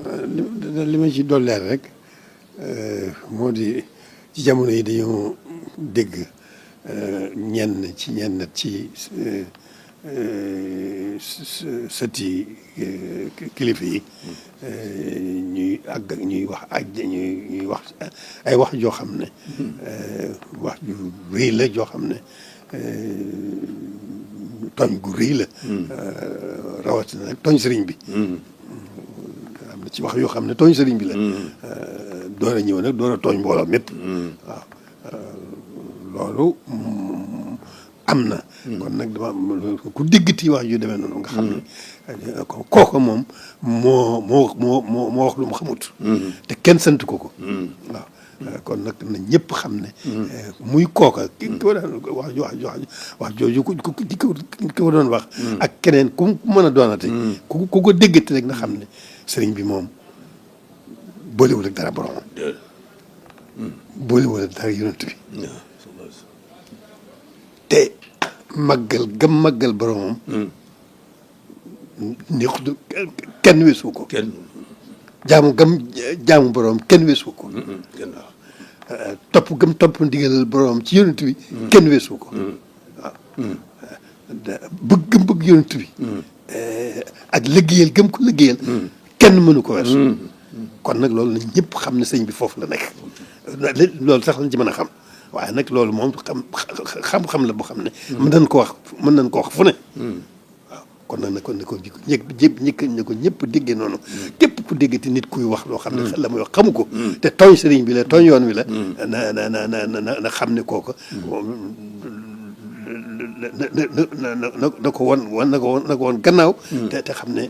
li ma ci dolleer rek moo di ci jamono yi dañoo dégg ñenn ci sëti kilifa yi ñuy wax ay wax joo xam ne wax ju rëy la joo xam ne tooñ gu rëy la rawatina nag tooñ sëriñ bi am na ci wax yoo xam ne tooñ sëriñ bi la door a ñëw nag door a tooñ mbooloo mépp waaw loolu am na kon nag dama ku déggati wax ju demee noonu nga xam ne kooku moom moo wax lu mu xamut te kenn sant ko waaw kon nag na ñëpp xam ne muy kooka ki ko daan wax jooju ki ko doon wax ak keneen ku mën a doonate ku ko déggati rek na xam ne sëriñ bi moom boolewul ak dara boromam boolewul ak dara yonent bi te màggal boromam neexut kenn weesu ko jaamu borom kenn weesu ko waaw topp ndigalal borom ci yonent bi kenn weesu ko waaw bëgg yonent bi ak liggéeyal gëm ko liggéeyal kenn mënu ko weesu kon nag loolu nañ ñëpp xam ne sëñ bi foofu la nekk loolu sax lañ ci mën a xam waaye nag loolu moom xam-xam la boo xam ne mën nañ ko wax fu ne waaw kon nag kon ne ko ñëpp déggee noonu képp ku déggati nit kuy wax loo xam ne la muy wax xamu ko te tooñ sëriñ bi la tooñ yoon wi la na xam ne kooku na ko woon gannaaw te xam ne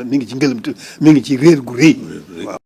mi ngi ci ngëlëmtu mi ngi ci réer gu rëy